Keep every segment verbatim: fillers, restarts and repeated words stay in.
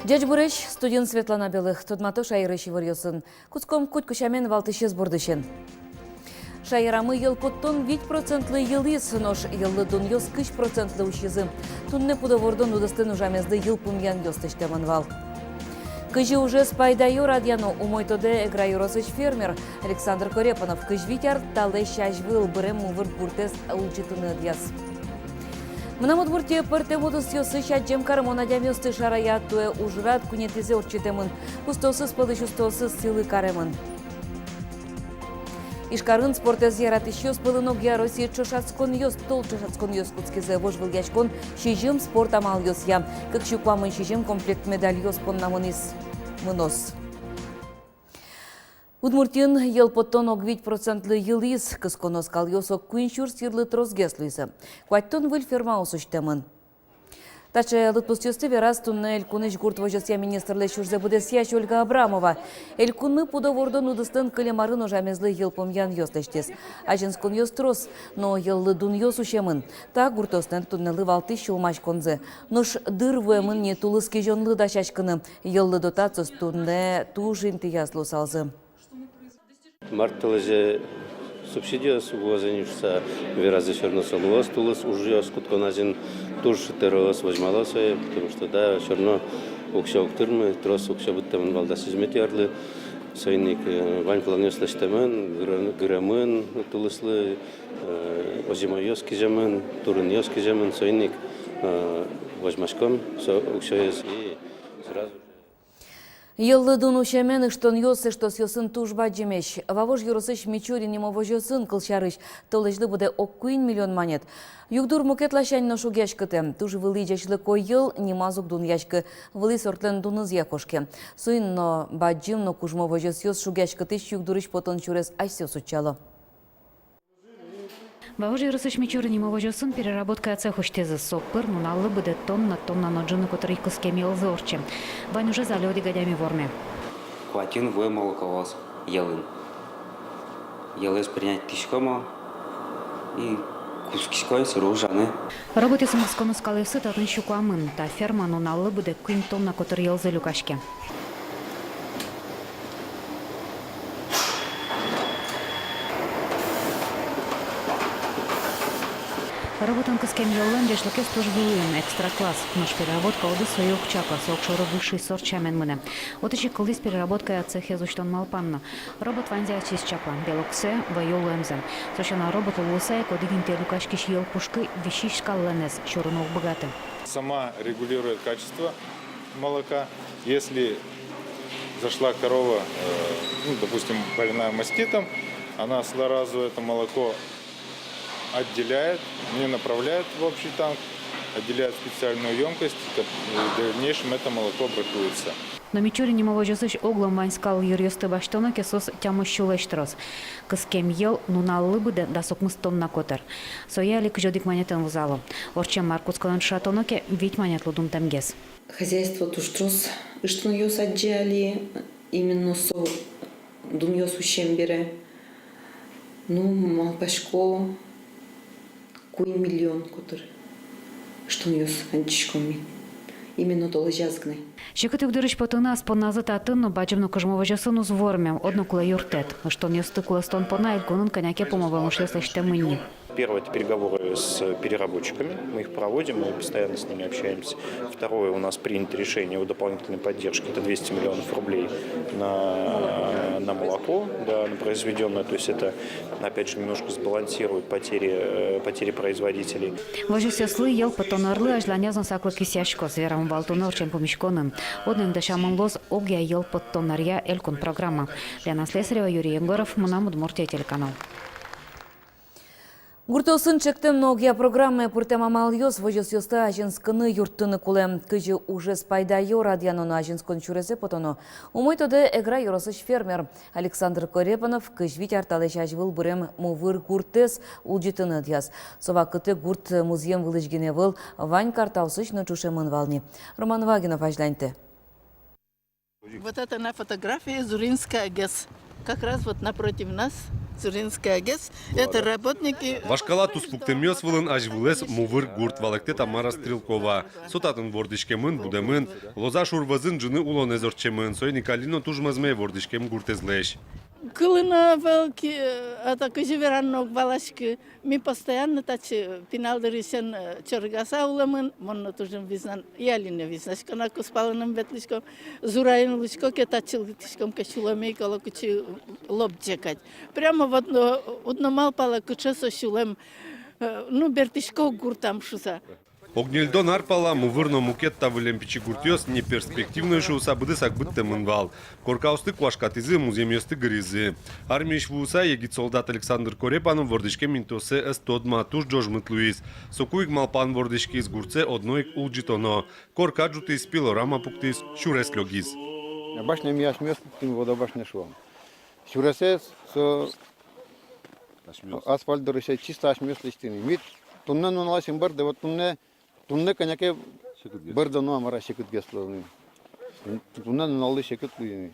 Ӟечбуресь! Студиын Светлана Белых. Тодмато шаерысь иворъёсын. Кутском кутьку сямен валтӥсез бордысен. Шаерамы йӧл поттон вить процентлы йылӥз, нош йӧллы дунъёс кызь процентлы усизы. Туннэ пудо вордон удысын ужамезлы йылпумъянъёс лэсьтэмын вал. Кызьы ужез пайдаё радъяно, умой тодэ Эгра ёросысь фермер. Александр Корепанов кызь вить ар талэсь азьвыл бырем мувыр гуртэз улӟытыны ӧдъяз. «Мынам Удмуртие» пӧртэм удысъёсысь адӟем кармон адямиосты шарая. Туэ ужрад куинетӥзэ ортчытэмын. Устоосыз пӧлысь устоосыз сӥлы каремын. Ижкарын спортэз яратӥсьёс пӧлын огъя Россиысь ӵошатсконъёс, тол ӵошатсконъёс кутскизы. Вожвылъяськон сизьым спорт амалъёсъя. Кык сю куамын сизьым комплект медальёс понна мынӥз, мыноз. Удмуртиын йӧл поттон ог вить процентлы йылӥз, кысконо скалъёс ог куинь сюрс йырлы тросгес луизы. Куатьтон выль фермаос усьтэмын. Таӵе лыдпусъёсты вераз туннэ элькунысь гурт возёсъя министрлэсь ужзэ быдэсъясь Ольга Абрамова. Элькунмы пудо вордон удысын кылем арын ужамезлы йылпумъянъёс лэсьтӥз. Азинсконъёс трос, но йӧллы дунъёс усемын. Та гуртъёслэн туннэлы валтӥсь сюлмаськонзы. Нош дыр вуэмын ни тулыс кизёнлы дасяськыны. Йӧллы дотациос туннэ туж интыяз луысалзы. Мар толэзе субсидиос вуозы ни шуыса веразы. Всё равно со луоз, тулыс ужъёс кутскон азьын туж тӧроос возьмало сое, потому что, да, всё равно уксё уг тырмы, трос уксё быдтэмын вал дас сизьыметӥ арлы. Соин ик, э, вань планъёс лэсьтэмын, гырем-, гыремын тулыслы, э, озимойёс киземын, турынъёс киземын, соин ик, э, возьмаськом со уксёез и сразу же. Йӧллы дун усемен ыштонъёс эштосъёсын туж бадӟымесь. Вавож ёросысь Мичурин нимо возёсын, кылсярысь, толэзьлы быдэ ог куинь миллион манет. Югдур мукет ласянь но шугъяськытэ. Туж вылӥ ӟечлыко йӧл нимаз уг дунъяськы, вылӥ сортлэн дунызъя кошке. Соин но бадӟым но кужмо возёсъёс шугъяськытӥсь югдурысь потон сюрес асьсэос утчало. Вавож ёросысь Мичурин нимо возёсын переработкая цех усьтӥзы. Со пыр нуналлы быдэ тонна, тонна но ӝыны котыр кыскем йӧлзэ ортче. Вань ужез али одӥг адями вормe. Куатьын вуэ молоко луоз йӧлын. Йӧлэз принять тӥськом и кутскиськом сыӵе ужаны. Роботъёсын кысконо скалъёссы татын сю куамын. Та ферма нуналлы быдэ куинь тонна котыр йӧлзэ люкаське. Роботын кыскем йӧллэн ӟечлыкез туж вылӥын, экстра класс. Нош переработка удыс сое уг чаклы, со огшоры высший сорт сямен мынэ. Отысь ик кылдӥз переработкая цехез усьтон малпан но. Робот ваньзэ ачиз чакла: белоксэ, вӧё луэмзэ. Со сяна, робот луыса ик одӥг интые люкаськись йӧл пушкы висись скаллэнэз сюрыны уг быгаты. Сама регулирует качество молока. Если зашла корова, э, ну, допустим, больная маститом, она сразу это молоко отделяет, не направляет в общий танк, отделяет в специальную ёмкость, и в дальнейшем это молоко бракуется. Но Мичурин нимо возёсысь оглом вань скал йыръёсты басьтоно ке, соос тямыс сюлэсь трос. Кыскем йӧл нуналлы быдэ дас укмыс тонна котыр. Сое али кызь одӥг манетэн вузало. Ортчем мар кутсконэн ӵошатоно ке, вить манетлы дунтэмгес. Хозяйство туж трос ыштонъёс адӟе али, именно со дунъёс усем бере. Ну, малпасько, куинь миллион котыр ыштонъёс адӟиськом ми. Именно толэзяз гинэ. Секыт югдурысь потыны ас понназы татын но, бадӟым но кужмо возёсын уз ворме, одно кулэ юрттэт. Ыштонъёсты кулэстон понна элькунын кӧня ке пумо вӧлмытъёс лэсьтэмын ни. Первое — это переговоры с переработчиками. Мы их проводим, мы постоянно с ними общаемся. Второе — у нас принято решение о дополнительной поддержке. Это двести миллионов рублей на, на молоко, да, на произведённое. То есть это, опять же, немножко сбалансирует потери, э, потери производителей. Возёсъёслы йӧл поттон ӧрлы азьланяз но саклык висъяськоз, верамын вал туннэ ортчем пумиськонын. Отын ик дасямын луоз огъя йӧл поттон ӧръя элькун программа. Лена Слесарева, Юрий Егоров, «Мынам Удмуртие» телеканал. Гуртъёсын ӵектэм но огъя программае пыртэм амалъёс возёсъёсты азинскыны юрттыны кулэ. Кызьы ужез пайдаё радъяно но азинскон сюресэ потоно, умой тодэ Эгра ёросысь фермер. Александр Корепанов кызь вить ар талэсь азьвыл бырем мувыр гуртэз улӟытыны ӧдъяз. Со вакытэ гурт музъем вылысь гинэ ӧвӧл, вань картаосысь но ӵушемын вал ни. Роман Вагинов азьланьтэ. Вот это на фотографии Зуринская ГЭС. Как раз вот напротив нас Суринская ГЭС, это работники. Вашкала туспуктэмъёс вылын азьвылэз Мувыр гурт, валэктэ Тамара Стрелкова. Со татын вордӥськемын, будэмын, Лоза шур вӧзын ӝыны улонэз ортчемын, соин ик али но туж мӧзме вордӥськем гуртэзлэсь. Кылыны ӧвӧл ке, это кызьы вераны но уг валаськы. Ми постоянно татчы пинал дырысен, э, чорыгаса улэмын, мон но туж ик визнан, и али но визнасько на, кузпалын ум ветлӥськом, Зураын улӥсько ке, татчы лыктӥськом ке, сюлэме ик оло кытчы лобӟе кадь. Прямо вот, э, уд но малпалэ, кыӵе со сюлэм, э, ну, бертӥсько гуртам шуса. Ог ньыльдон ар пала Мувыр но мукет та выллем пичи гуртъёс неперспективной шуыса быдэсак быдтэмын вал. Коркаосты куашкатӥзы, музъемъёсты гыризы. Армиысь вуыса егит солдат Александр Корепанов вордӥськем интыоссэ ӧз тодма, туж ӝожмыт луиз. Соку ик малпан вордӥськиз: гуртсэ одно ик улӟытоно. Корка ӝутӥз, пилорама пуктӥз, сюрес лёгиз. Башня ми асьмеос пуктӥм, водобашня шуом. Сюресэз со асфальт дорысен чисто асьмеос лэсьтӥм. Ми туннэ нуналозь ӧм бӧрдэ, вот туннэ Туннэ кӧня ке бӧрдоно, а мар-а, секытгес луоз ни. Туннэ нуналлы секыт луиз ни.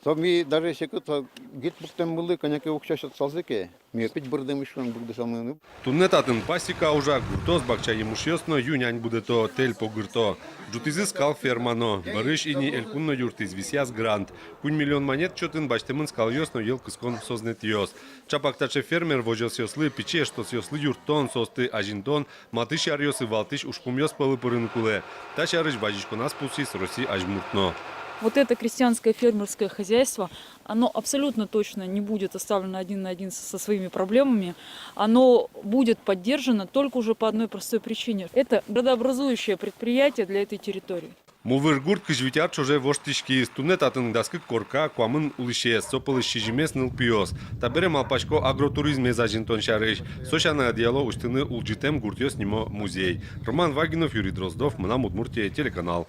Со ми даже секыт, а, гид пуктэммылы кӧня ке уксё сётсалзы ке, ми опять бӧрдэмысь шуом, быгдысалмы ни. Туннэ татын пасека ужа, гуртоос бакча емышъёс но ю-нянь будэто, тэль погырто. Ӝутӥзы скал ферма но. Бӧрысь ини элькун но юрттӥз, висъяз грант. Куинь миллион манет чотын басьтэмын скалъёс но йӧл кыскон сознэтъёс. Чапак таӵе фермер возёсъёслы, пичи эштосъёслы юрттон, соосты азинтон, матысь аръёсы валтӥсь ужпумъёс пӧлы пырыны кулэ. Та сярысь вазиськоназ пусйиз Россия азьмурт но. Вот это крестьянское фермерское хозяйство, оно абсолютно точно не будет оставлено один на один со, со своими проблемами. Оно будет поддержано только уже по одной простой причине. Это градообразующее предприятие для этой территории. Мувыр гурт кызь вить ар ӵоже воштӥськиз. Туннэ татын дас кык корка, куамын улӥсез, со пӧлысь сизьымез нылпиос. Табере малпасько агротуризмез азинтон сярысь. Со сяна ӧдъяло усьтыны «Улӟытэм гуртъёс» нимо музей. Роман Вагинов, Юрий Дроздов, «Мынам Удмуртие» телеканал.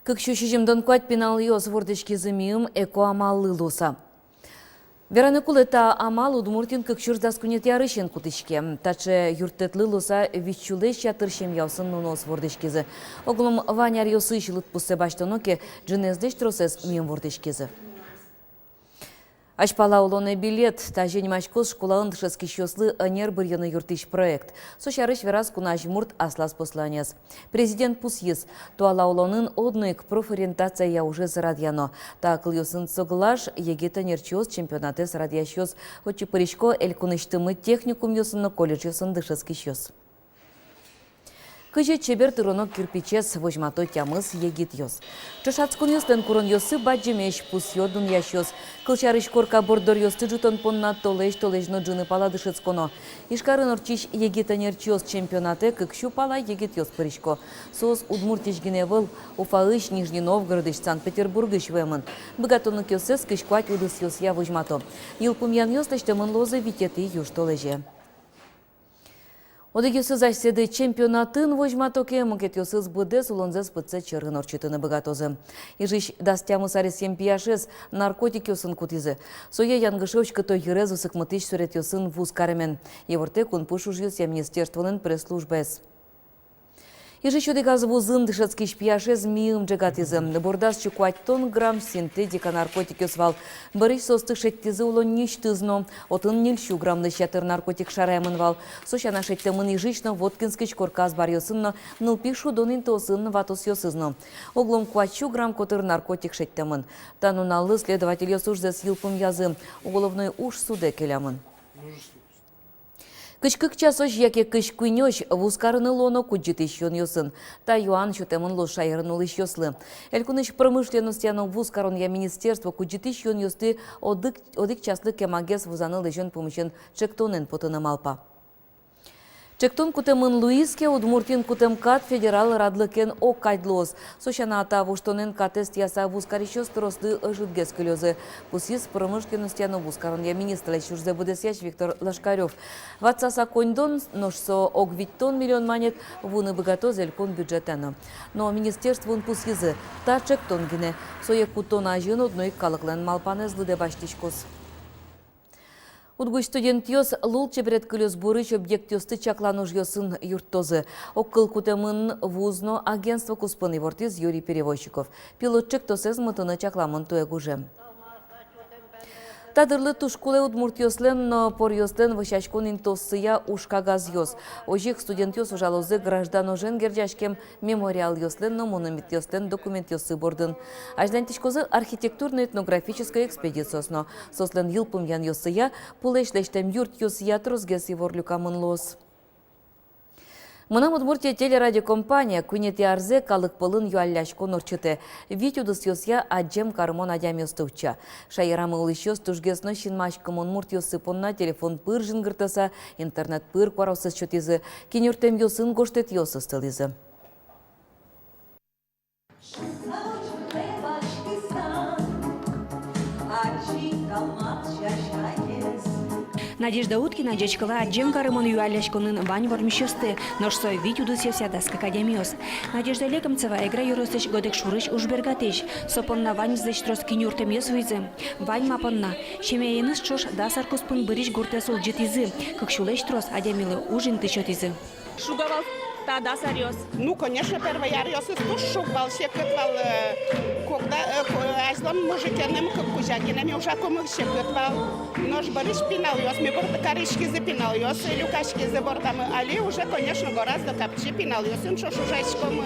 Кык сю сизьымдон куать пиналъёс вордӥськизы миым эко-амаллы луыса. Вераны кулэ, та амал Удмуртиын кык сюрс дас куинетӥ арысен кутӥське. Таӵе юрттэтлы луыса вить сюлэсь ятыр семьяосын нуныос вордӥськизы. Огъя вань аръёсысь лыдпуссэ басьтоно ке, ӝынызлэсь тросэз миым вордӥськизы. «Азьпала улонэ билет» — та нимаськоз школаын дышетскисьёслы ӧнер бырйыны юрттӥсь проект. Со сярысь вераз кун азьмурт аслаз посланиез. Президент пусйиз: туала улонын одно ик профориентацияя ужез радъяно. Та кылъёсын соглаш егит ӧнерчиос, чемпионатэз радъясьёс. Отчы пырисько элькунысьтымы техникумъёсын но колледжъёсын дышетскисьёс. Кызьы чебер тыроно кирпичез, возьмато тямыс егитъёс. Ӵошатсконъёслэн куронъёссы бадӟымесь, пусъё дунъясьёс. Кылсярысь, корка борддоръёсты ӝутон понна толэзь-толэзь но ӝыны пала дышетсконо. Ижкарын ортчись егит ӧнерчиос чемпионатэ кык сю пала егитъёс пырисько. Соос Удмуртиысь гинэ ӧвӧл, Уфаысь, Нижний Новгородысь, Санкт-Петербургысь вуэмын. Быгатонлыкъёссэс кызь куать удысъёсъя возьмато. Йылпумъянъёс лэсьтэмын луозы витетӥ южтолэзе. Одӥгъёсыз асьсэды чемпионатын возьмато ке, мукетъёсыз быдэс улонзэс пытсэт сьӧрын ортчытыны быгатозы. Ижысь дас тямыс аресъем пияшез наркотикъёсын кутӥзы. Сое янгыше уськыто йырез усыкмытӥсь суретъёсын вуз каремен. Ивортэ кун пуш ужъёсъя министерстволэн пресс-службаез. Ижысь одӥгаз вузын дышетскись пияшез миым ӝегатӥзы. Бордаз сю куатьтон грамм синтетика наркотикъёс вал. Бӧрысь соосты шедьтӥзы улонниысьтыз но. Отын ньыль сю граммлэсь ятыр наркотик шараямын вал. Со сяна шедьтэмын Ижысь но Воткинскысь корка азбаръёсын но, нылпи шудон интыосын ватосъёсыз но. Огъя куать сю грамм котыр наркотик шедьтэмын. Та нуналлы следовательёс ужзэс йылпумъязы. Уголовной уж судэ келямын. Кызь кык часозь яке кызь куинёзь вуз карыны луоно кудӟытӥсь юонъёсын. Та юан сётэмын луоз шаерын улӥсьёслы. Элькунысь промышленностья но вуз каронъя министерство кудӟытӥсь юонъёсты одӥг, одӥг часлы кемагес вузаны лэзён пумысен ӵектонэн потыны малпа. Ӵектон кутэмын луиз ке, Удмуртиын кутэм кат федерал радлыкен огкадь луоз. Со сяна, та воштонэн катэз тӥяса вуз карисьёс трослы ӧжытгес кылёзы, пусйиз промышленностья но вуз каронъя министрлэсь ужзэ быдэсъясь Виктор Лошкарёв. Ватсаса коньдон, нош со ог витьтон миллион манет, вуыны быгатоз элькун бюджетэ но. Но министерствоын пусйизы: та ӵектон гинэ, сое кутон азьын одно ик калыклэн малпанэз лыдэ басьтӥськоз. УдГУысь студентъёс лулчеберет кылёсбурысь объектъёсты чаклан ужъёсын юрттозы. Огкыл кутэмын вуз но агентство куспын, ивортӥз Юрий Перевозчиков. Пилот ӵектосэз мытыны чакламын туэ гужем. Та дырлы туж кулэ удмуртъёслэн но поръёслэн вӧсяськон интыоссыя уж кагазъёс. Озьы ик студентъёс ужалозы граждан ожен герӟаськем мемориалъёслэн но монументъёслэн документъёссы бордын. Азьланьтӥськозы архитектурно-этнографической экспедициос но. Соослэн йылпумъянъёссыя, пулэсь лэсьтэм юртъёсъя тросгес ивор люкамын луоз. «Мынам Удмуртие» телерадиокомпания куинетӥ арзэ калык пӧлын юалляськон ортчытэ. Вить удысъёсъя адӟем карымон адямиосты утча. Шаерамы улӥсьёс тужгес но синмаськымон муртъёссы понна телефон пыр жингыртыса, интернет пыр куараоссэс сётӥзы, киньыртэмъёсын гожтэтъёс ыстылӥзы. Надежда Уткина ӟечкыла адӟем карымон юалляськонын вань вормисьёсты, нош со вить удысъёсъя дас кык адямиос. Надежда Лекомцева Эгра ёросысь Годэкшурысь ужбергатӥсь. Со понна ваньмызлэсь трос киньыртэмъёс вуизы. Вань ма понна. Семьяеныз ӵош дас ар куспын бырись гуртэз улӟытӥзы, кык сюлэсь трос адямилы уж инты сётӥзы. Шуг-а вал та дас аръёс? Ну, конечно, первой аръёсыз туж шуг вал, секыт вал, э, когда, э, ко-, азьлон мужикеным, кык кузя гинэ ми ужакумы, секыт вал. Нош бӧрысь пиналъёс, ми борды кариськизы, пиналъёс люкаськизы бордамы. Али уже, конечно, гораздо капчи, пиналъёсын ӵош ужаськомы.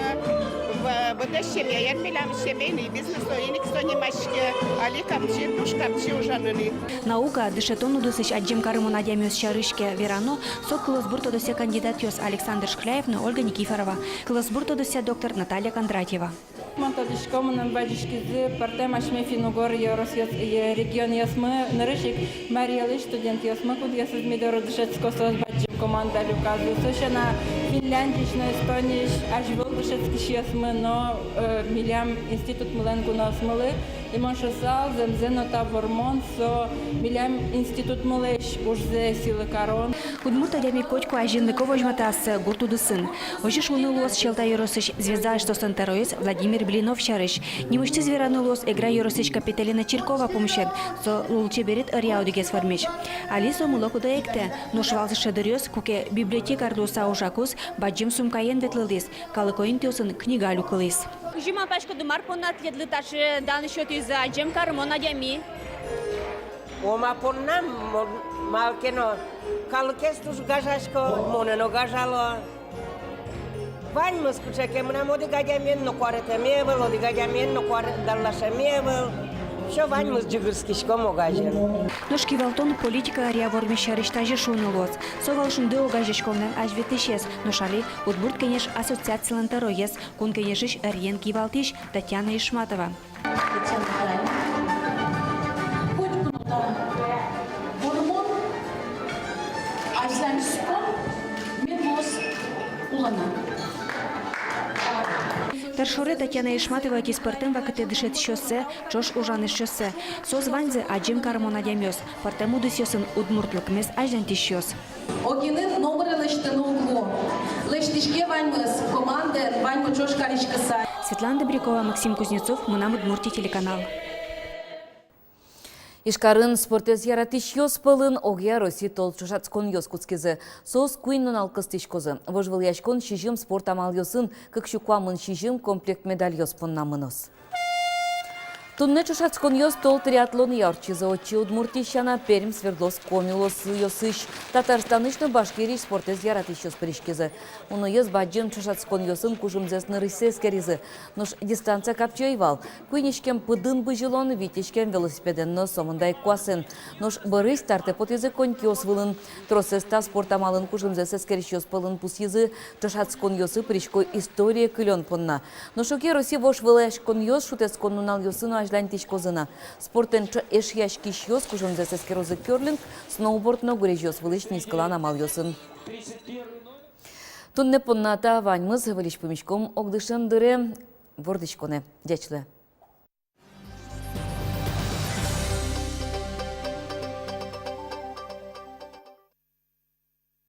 В-, быдэс семьяен милям семейный бизнес, соин ик со нимаське. Али капчи, туж капчи ужаны ни. Наука, дышетон удысысь адӟем карымон адямиос сярысь ке верано, со кылосбур тодосъя кандидатъёс Александр Шкляев но Ольга Никифорова, кылосбур тодосъя доктор Наталья Кондратьева. Мон тодӥсько, мыным вазиськизы пӧртэм асьме финн-угор ёросъёс-, э, регионъёсмы, нырысь ик Марий Элысь студентъёсмы, кудъёсыз ми доры дышетско, соос бадӟым команда люказы. Со сяна Финляндиысь но Эстониысь азьвыл дышетскисьёсмы но, э, милям институтмылэн куноосмылы. И мон шуысал, зэмзэ но та вормон со милям институтмылэсь ужзэ сӥлы карон. Удмурт адями котьку азинлыко возьматэ ассэ гурт удысын. Озьы шуыны луоз Сьӧлта ёросысь «Звезда» эштослэн тӧроез Владимир Блинов сярысь. Нимысьтыз вераны луоз Эгра ёросысь Капиталина Чиркова пумысен. Со лулчеберет ӧръя одӥгез вормись. Али со мылокыдо эктэ, нош вал шӧдыръёс, куке библиотекарь луыса ужакуз, бадӟым сумкаен ветлылӥз, калыко интыосын книга люкылӥз. Кызьы малпаськоды, мар понна тӥледлы таӵе дан сётӥзы, адӟем карымон адями? О, ма понна, мон, малы ке но калыкез туж гажасько, монэ но гажало. Ваньмыз кыӵе ке мынам, одӥг адямиен но куаретэме ӧвӧл, одӥг адямиен но куаре-, даллашеме ӧвӧл. Всё, ваньмыз ӟыгырскиськом огазьын. Нош кивалтон политика ӧръя вормись сярысь тазьы шуыны луоз. Со вал «Шунды» огазеяськонлэн азьветлӥсез, нош али «Удмурт кенеш» ассоциацилэн тӧроез, Кун Кенешысь ӧриен кивалтӥсь Татьяна Ишматова. Котьку но та вормон азьланьтӥськон мед луоз улонам. Тӧр шоре Татьяна Ишматова ӧтиз пӧртэм вакытэ дышетӥсьёссэ, ӵош ужан эшъёссэ. Соос ваньзы адӟем карымон адямиос, пӧртэм удысъёсын удмуртлыкмес азьланьтӥсьёс. Огинын номыре лэсьтыны уг луы. Лэсьтӥське ваньмыз, командаен ваньмы ӵош кариськыса. Светлана Добрякова, Максим Кузнецов, «Мынам Удмуртие» телеканал. Ижкарын спортэз яратӥсьёс пӧлын огъя Россия тол ӵошатсконъёс кутскизы. Соос куинь нунал кыстӥськозы. Вожвылъяськон сизьым спорт амалъёсын, кык сю куамын сизьым комплект медальёс понна мыноз. Туннэ ӵошатсконъёс тол триатлонъя ортчизы. Отчы Удмуртиысь сяна Пермь, Свердловск, Коми улосъёсысь, Татарстанысь но Башкириысь спортэз яратӥсьёс пыриськизы. Уноез бадӟым ӵошатсконъёсын кужымзэс нырысьсэ эскеризы. Нош дистанция капчи ӧй вал. Куинь иськем пыдын бызьылон, вить иськем велосипедэн но сомында ик куасэн. Нош бӧрысь стартэ потӥзы конькиос вылын. Тросэз та спорт амалын кужымзэс эскерисьёс пӧлын пусйизы, ӵошатсконъёсы пырисько историе кылён понна. Нош огъя Россия вожвылъяськонъёс шутэтскон нуналъёсы но азьланьтӥськозы на. Спортэн ӵо-, эшъяськисьёс кужымзэс эскерозы кёрлинг, сноуборд но гурезьёс вылысь нискылан амалъёсын. Туннэ понна та ваньмыз. Выльысь пумиськом огдышем дыре. Вордӥськонэ. Ӟеч луэ.